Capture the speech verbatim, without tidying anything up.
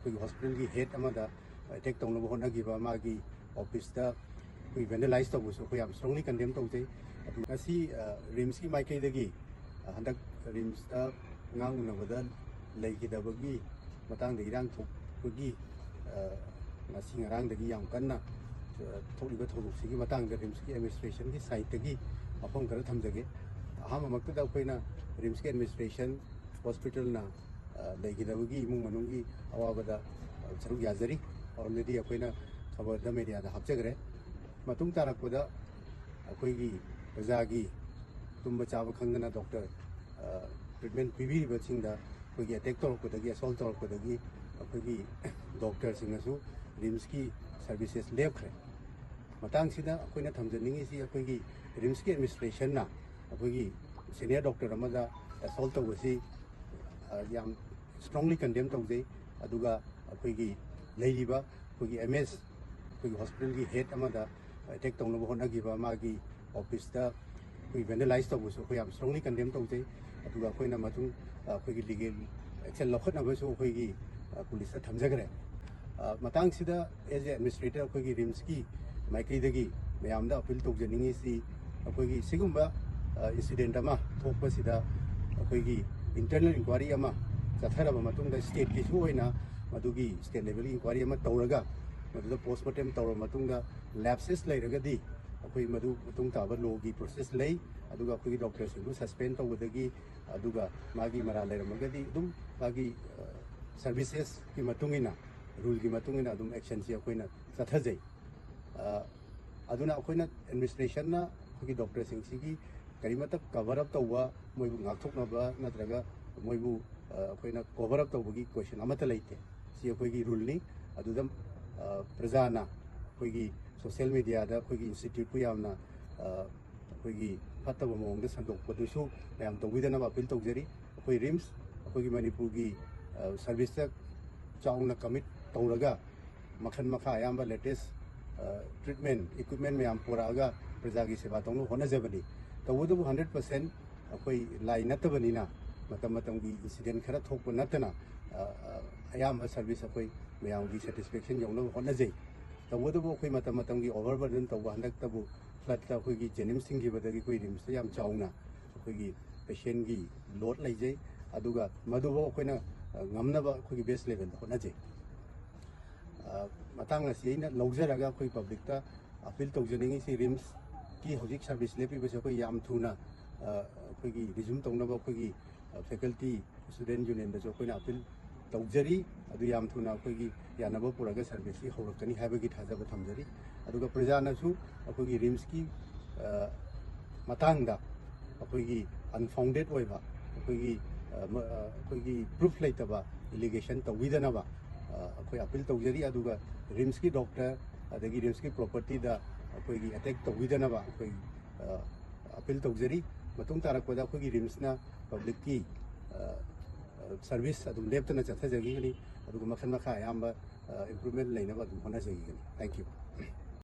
ꯑꯩꯈꯣꯏꯒꯤ ꯍꯣꯁꯄꯤꯇꯥꯜꯒꯤ ꯍꯦꯗ ꯑꯃꯗ ꯑꯦꯇꯦꯛ ꯇꯧꯅꯕ ꯍꯣꯠꯅꯈꯤꯕ, ꯃꯥꯒꯤ ꯑꯣꯐꯤꯁꯇ ꯑꯩꯈꯣꯏ ꯚꯦꯟꯗꯦꯂꯥꯏꯁ ꯇꯧꯕꯁꯨ ꯑꯩꯈꯣꯏ ꯌꯥꯝ ꯁ꯭ꯇꯔꯣꯡꯂꯤ ꯀꯟꯗꯦꯝ ꯇꯧꯖꯩ꯫ ꯑꯗꯨ ꯉꯁꯤ, ꯑ, ꯔꯤꯝꯁꯀꯤ ꯃꯥꯏꯀꯩꯗꯒꯤ, ꯑ, ꯍꯟꯗꯛ ꯔꯤꯝꯁꯇ ꯑꯉꯥꯡ ꯎꯅꯕꯗ ꯂꯩꯈꯤꯗꯕꯒꯤ ꯃꯇꯥꯡꯗ ꯏꯔꯥꯡ ꯊꯣꯛꯄꯒꯤ, ꯑ, ꯉꯁꯤ ꯉꯔꯥꯡꯗꯒꯤ ꯌꯥꯝ ꯀꯟꯅ, ꯑ, ꯊꯣꯛꯂꯤꯕ ꯊꯧꯗꯣꯛꯁꯤꯒꯤ ꯃꯇꯥꯡꯗ ꯔꯤꯝꯁꯀꯤ ꯑꯦꯗꯃꯤꯅꯤꯁꯇ꯭ꯔꯦꯁꯟꯒꯤ ꯁꯥꯏꯠꯇꯒꯤ ꯋꯥꯐꯝ ꯈꯔ ꯊꯝꯖꯒꯦ꯫ ꯑꯍꯥꯟꯕꯃꯛꯇꯗ ꯑꯩꯈꯣꯏꯅ ꯔꯤꯝꯁꯀꯤ ꯑꯦꯗꯃꯤꯅꯤꯁꯇ꯭ꯔꯦꯁꯟ, ꯍꯣꯁꯄꯤꯇꯥꯜꯅ, ꯑ, ꯂꯩꯈꯤꯗꯕꯒꯤ ꯏꯃꯨꯡ ꯃꯅꯨꯡꯒꯤ ꯑꯋꯥꯕꯗ, ꯑ, ꯁꯔꯨꯛ ꯌꯥꯖꯔꯤ꯫ ꯑꯣꯜꯔꯦꯗꯤ ꯑꯩꯈꯣꯏꯅ ꯈꯕꯔꯗ, ꯃꯦꯗꯤꯌꯥꯗ ꯍꯥꯞꯆꯈ꯭ꯔꯦ꯫ ꯃꯇꯨꯡ ꯇꯥꯔꯛꯄꯗ ꯑꯩꯈꯣꯏꯒꯤ ꯄ꯭ꯔꯖꯥꯒꯤ ꯇꯨꯝꯕ ꯆꯥꯕ ꯈꯪꯗꯅ ꯗꯣꯛꯇꯔ, ꯑ, ꯇ꯭ꯔꯤꯠꯃꯦꯟ ꯄꯤꯕꯤꯔꯤꯕꯁꯤꯡꯗ ꯑꯩꯈꯣꯏꯒꯤ ꯑꯦꯇꯦꯛ ꯇꯧꯔꯛꯄꯗꯒꯤ, ꯑꯦꯁꯣꯜ ꯇꯧꯔꯛꯄꯗꯒꯤ ꯑꯩꯈꯣꯏꯒꯤ ꯗꯣꯛꯇꯔꯁꯤꯡꯅꯁꯨ ꯔꯤꯝꯁꯀꯤ ꯁꯔꯚꯤꯁꯦꯁ ꯂꯦꯞꯈ꯭ꯔꯦ꯫ ꯃꯇꯥꯡꯁꯤꯗ ꯑꯩꯈꯣꯏꯅ ꯊꯝꯖꯅꯤꯡꯉꯤꯁꯤ, ꯑꯩꯈꯣꯏꯒꯤ ꯔꯤꯝꯁꯀꯤ ꯑꯦꯗꯃꯤꯅꯤꯁꯇ꯭ꯔꯦꯁꯟꯅ ꯑꯩꯈꯣꯏꯒꯤ ꯁꯦꯅꯤꯌꯔ ꯗꯣꯛꯇꯔ ꯑꯃꯗ ꯑꯦꯁꯣꯜ ꯇꯧꯕꯁꯤ, ꯑ, ꯌꯥꯝ ꯁ꯭ꯇꯔꯣꯡꯂꯤ ꯀꯟꯗꯦꯝ ꯇꯧꯖꯩ꯫ ꯑꯗꯨꯒ ꯑꯩꯈꯣꯏꯒꯤ ꯂꯩꯔꯤꯕ ꯑꯩꯈꯣꯏꯒꯤ ꯑꯦꯝ ꯑꯦꯁ, ꯑꯩꯈꯣꯏꯒꯤ ꯍꯣꯁꯄꯤꯇꯥꯜꯒꯤ ꯍꯦꯗ ꯑꯃꯗ ꯑꯦꯇꯦꯛ ꯇꯧꯅꯕ ꯍꯣꯠꯅꯈꯤꯕ, ꯃꯥꯒꯤ ꯑꯣꯐꯤꯁꯇ ꯑꯩꯈꯣꯏ ꯚꯦꯟꯗꯦꯂꯥꯏꯁ ꯇꯧꯕꯁꯨ ꯑꯩꯈꯣꯏ ꯌꯥꯝ ꯁ꯭ꯇꯔꯣꯡꯂꯤ ꯀꯟꯗꯦꯝ ꯇꯧꯖꯩ꯫ ꯑꯗꯨꯒ ꯑꯩꯈꯣꯏꯅ ꯃꯇꯨꯡ, ꯑ, ꯑꯩꯈꯣꯏꯒꯤ ꯂꯤꯒꯦꯜ ꯑꯦꯛꯁꯟ ꯂꯧꯈꯠꯅꯕꯁꯨ ꯑꯩꯈꯣꯏꯒꯤ, ꯑ, ꯄꯨꯂꯤꯁꯇ ꯊꯝꯖꯈ꯭ꯔꯦ꯫ ꯑ, ꯃꯇꯥꯡꯁꯤꯗ, ꯑꯦꯖ ꯑꯦ ꯑꯦꯗꯃꯤꯅꯤꯁꯇ꯭ꯔꯦꯇꯔ, ꯑꯩꯈꯣꯏꯒꯤ ꯔꯤꯝꯁꯀꯤ ꯃꯥꯏꯀꯩꯗꯒꯤ ꯃꯌꯥꯝꯗ ꯑꯄꯤꯜ ꯇꯧꯖꯅꯤꯡꯉꯤꯁꯤ, ꯑꯩꯈꯣꯏꯒꯤ ꯁꯤꯒꯨꯝꯕ, ꯑ, ꯏꯟꯁꯤꯗꯦꯟꯠ ꯑꯃ ꯊꯣꯛꯄꯁꯤꯗ ꯑꯩꯈꯣꯏꯒꯤ ꯏꯟꯇꯔꯅꯦꯜ ꯏꯟꯀ꯭ꯋꯥꯏꯔꯤ ꯑꯃ ꯆꯠꯊꯔꯕ ꯃꯇꯨꯡꯗ, ꯁ꯭ꯇꯦꯠꯀꯤꯁꯨ ꯑꯣꯏꯅ ꯃꯗꯨꯒꯤ ꯁ꯭ꯇꯦꯠ ꯂꯦꯚꯦꯜꯒꯤ ꯏꯟꯀ꯭ꯋꯥꯏꯔꯤ ꯑꯃ ꯇꯧꯔꯒ, ꯃꯗꯨꯗ ꯄꯣꯁꯃꯣꯔꯇꯦꯝ ꯇꯧꯔꯕ ꯃꯇꯨꯡꯗ, ꯂꯦꯞꯁꯦꯁ ꯂꯩꯔꯒꯗꯤ ꯑꯩꯈꯣꯏ ꯃꯗꯨ ꯃꯇꯨꯡ ꯇꯥꯕ ꯂꯣꯒꯤ ꯄ꯭ꯔꯣꯁꯦꯁ ꯂꯩ꯫ ꯑꯗꯨꯒ ꯑꯩꯈꯣꯏꯒꯤ ꯗꯣꯛꯇꯔꯁꯤꯡꯕꯨ ꯁꯁꯄꯦꯟ ꯇꯧꯕꯗꯒꯤ, ꯑꯗꯨꯒ ꯃꯥꯒꯤ ꯃꯔꯥꯜ ꯂꯩꯔꯝꯃꯒꯗꯤ ꯑꯗꯨꯝ ꯃꯥꯒꯤ, ꯑ, ꯁꯔꯚꯤꯁꯦꯁꯀꯤ ꯃꯇꯨꯡ ꯏꯟꯅ, ꯔꯨꯜꯒꯤ ꯃꯇꯨꯡ ꯏꯟꯅ ꯑꯗꯨꯝ ꯑꯦꯛꯁꯟꯁꯤ ꯑꯩꯈꯣꯏꯅ ꯆꯠꯊꯖꯩ꯫ ꯑ, ꯑꯗꯨꯅ ꯑꯩꯈꯣꯏꯅ, ꯑꯦꯗꯃꯤꯅꯤꯁꯇ꯭ꯔꯦꯁꯟꯅ ꯑꯩꯈꯣꯏꯒꯤ ꯗꯣꯛꯇꯔꯁꯤꯡꯁꯤꯒꯤ ꯀꯔꯤꯃꯠꯇ ꯀꯚꯔ ꯑꯞ ꯇꯧꯕ, ꯃꯣꯏꯕꯨ ꯉꯥꯛꯊꯣꯛꯅꯕ ꯅꯠꯇ꯭ꯔꯒ ꯃꯣꯏꯕꯨ, ꯑ, ꯑꯩꯈꯣꯏꯅ ꯀꯣꯚꯔ ꯑꯞ ꯇꯧꯕꯒꯤ ꯀꯣꯏꯁꯟ ꯑꯃꯠꯇ ꯂꯩꯇꯦ꯫ ꯁꯤ ꯑꯩꯈꯣꯏꯒꯤ ꯔꯨꯜꯅꯤ꯫ ꯑꯗꯨꯗ, ꯑ, ꯄ꯭ꯔꯖꯥꯅ ꯑꯩꯈꯣꯏꯒꯤ ꯁꯣꯁꯤꯌꯦꯜ ꯃꯦꯗꯤꯌꯥꯗ ꯑꯩꯈꯣꯏꯒꯤ ꯏꯟꯁꯇꯤꯇ꯭ꯌꯨꯠꯄꯨ ꯌꯥꯝꯅ, ꯑ, ꯑꯩꯈꯣꯏꯒꯤ ꯐꯠꯇꯕ ꯃꯑꯣꯡꯗ ꯁꯟꯗꯣꯛꯄꯗꯨꯁꯨ ꯃꯌꯥꯝ ꯇꯧꯕꯤꯗꯅꯕ ꯑꯄꯤꯜ ꯇꯧꯖꯔꯤ꯫ ꯑꯩꯈꯣꯏ ꯔꯤꯝꯁ, ꯑꯩꯈꯣꯏꯒꯤ ꯃꯅꯤꯄꯨꯔꯒꯤ, ꯑ, ꯁꯔꯚꯤꯁꯇ ꯆꯥꯎꯅ ꯀꯃꯤꯠ ꯇꯧꯔꯒ, ꯃꯈꯜ ꯃꯈꯥ ꯑꯌꯥꯝꯕ ꯂꯦꯇꯦꯁ, ꯑ, ꯇ꯭ꯔꯤꯠꯃꯦꯟ ꯏꯀ꯭ꯋꯤꯞꯃꯦꯟ ꯃꯌꯥꯝ ꯄꯨꯔꯛꯑꯒ ꯄ꯭ꯔꯖꯥꯒꯤ ꯁꯦꯕꯥ ꯇꯧꯅꯕ ꯍꯣꯠꯅꯖꯕꯅꯤ꯫ ꯇꯧꯕꯇꯕꯨ ꯍꯟꯗ꯭ꯔꯦꯠ ꯄꯥꯔꯁꯦꯟ ꯑꯩꯈꯣꯏ ꯂꯥꯏ ꯅꯠꯇꯕꯅꯤꯅ, ꯃꯇꯝ ꯃꯇꯝꯒꯤ ꯏꯟꯁꯤꯗꯦꯟ ꯈꯔ ꯊꯣꯛꯄ ꯅꯠꯇꯅ, ꯑ, ꯑ, ꯑꯌꯥꯝꯕ ꯁꯔꯚꯤꯁ ꯑꯩꯈꯣꯏ ꯃꯌꯥꯝꯒꯤ ꯁꯦꯇꯤꯁꯐꯦꯛꯁꯟ ꯌꯧꯅꯕ ꯍꯣꯠꯅꯖꯩ꯫ ꯇꯧꯕꯇꯕꯨ ꯑꯩꯈꯣꯏ ꯃꯇꯝ ꯃꯇꯝꯒꯤ ꯑꯣꯚꯔꯕꯔꯗꯟ ꯇꯧꯕ, ꯍꯟꯗꯛꯇꯕꯨ ꯐ꯭ꯂꯠꯇ ꯑꯩꯈꯣꯏꯒꯤ ꯖꯦꯅꯤꯝꯁ ꯊꯤꯡꯈꯤꯕꯗꯒꯤ ꯑꯩꯈꯣꯏ ꯔꯤꯝꯁꯇ ꯌꯥꯝ ꯆꯥꯎꯅ ꯑꯩꯈꯣꯏꯒꯤ ꯄꯦꯁꯦꯟꯒꯤ ꯂꯣꯗ ꯂꯩꯖꯩ꯫ ꯑꯗꯨꯒ ꯃꯗꯨꯐꯥꯎ ꯑꯩꯈꯣꯏꯅ ꯉꯝꯅꯕ ꯑꯩꯈꯣꯏꯒꯤ ꯕꯦꯁ ꯂꯦꯚꯦꯜꯗ ꯍꯣꯠꯅꯖꯩ꯫ ꯃꯇꯥꯡ ꯑꯁꯤ ꯑꯩꯅ ꯂꯧꯖꯔꯒ ꯑꯩꯈꯣꯏ ꯄꯕ꯭ꯂꯤꯛꯇ ꯑꯄꯤꯜ ꯇꯧꯖꯅꯤꯡꯉꯤꯁꯤ, ꯔꯤꯝꯁꯀꯤ ꯍꯧꯖꯤꯛ ꯁꯔꯚꯤꯁ ꯂꯦꯞꯄꯤꯕꯁꯦ ꯑꯩꯈꯣꯏ ꯌꯥꯝ ꯊꯨꯅ ꯑꯩꯈꯣꯏꯒꯤ ꯔꯤꯖꯨꯝ ꯇꯧꯅꯕ ꯑꯩꯈꯣꯏꯒꯤ ꯐꯦꯀꯜꯇꯤ ꯁ꯭ꯇꯨꯗꯦꯟ ꯌꯨꯅꯤꯌꯟꯗꯁꯨ ꯑꯩꯈꯣꯏꯅ ꯑꯄꯤꯜ ꯇꯧꯖꯔꯤ꯫ ꯑꯗꯨ ꯌꯥꯝ ꯊꯨꯅ ꯑꯩꯈꯣꯏꯒꯤ ꯌꯥꯅꯕ ꯄꯨꯔꯒ ꯁꯔꯚꯤꯁꯁꯤ ꯍꯧꯔꯛꯀꯅꯤ ꯍꯥꯏꯕꯒꯤ ꯊꯥꯖꯕ ꯊꯝꯖꯔꯤ꯫ ꯑꯗꯨꯒ ꯄ꯭ꯔꯖꯥꯅꯁꯨ ꯑꯩꯈꯣꯏꯒꯤ ꯔꯤꯝꯁꯀꯤ ꯃꯇꯥꯡꯗ ꯑꯩꯈꯣꯏꯒꯤ ꯑꯟꯐꯥꯎꯟꯗꯦꯠ ꯑꯣꯏꯕ, ꯑꯩꯈꯣꯏꯒꯤ ꯑꯩꯈꯣꯏꯒꯤ ꯄ꯭ꯔꯨꯐ ꯂꯩꯇꯕ ꯑꯦꯂꯤꯒꯦꯁꯟ ꯇꯧꯕꯤꯗꯅꯕ ꯑꯩꯈꯣꯏ ꯑꯄꯤꯜ ꯇꯧꯖꯔꯤ꯫ ꯑꯗꯨꯒ ꯔꯤꯝꯁꯀꯤ ꯗꯣꯛꯇꯔ ꯑꯗꯒꯤ ꯔꯤꯝꯁꯀꯤ ꯄ꯭ꯔꯣꯄꯔꯇꯤꯗ ꯑꯩꯈꯣꯏꯒꯤ ꯑꯦꯇꯦꯛ ꯇꯧꯕꯤꯗꯅꯕ ꯑꯩꯈꯣꯏ ꯑꯄꯤꯜ ꯇꯧꯖꯔꯤ꯫ ꯃꯇꯨꯡ ꯇꯥꯔꯛꯄꯗ ꯑꯩꯈꯣꯏꯒꯤ ꯔꯤꯝꯁꯅ ꯄꯕ꯭ꯂꯤꯛꯀꯤ ꯁꯔꯚꯤꯁ ꯑꯗꯨꯝ ꯂꯦꯞꯇꯅ ꯆꯠꯊꯖꯈꯤꯒꯅꯤ꯫ ꯑꯗꯨꯒ ꯃꯈꯜ ꯃꯈꯥ ꯑꯌꯥꯝꯕ ꯏꯝꯄ꯭ꯔꯨꯚꯃꯦꯟ ꯂꯩꯅꯕ ꯑꯗꯨꯝ ꯍꯣꯠꯅꯖꯈꯤꯒꯅꯤ꯫ Thank you꯫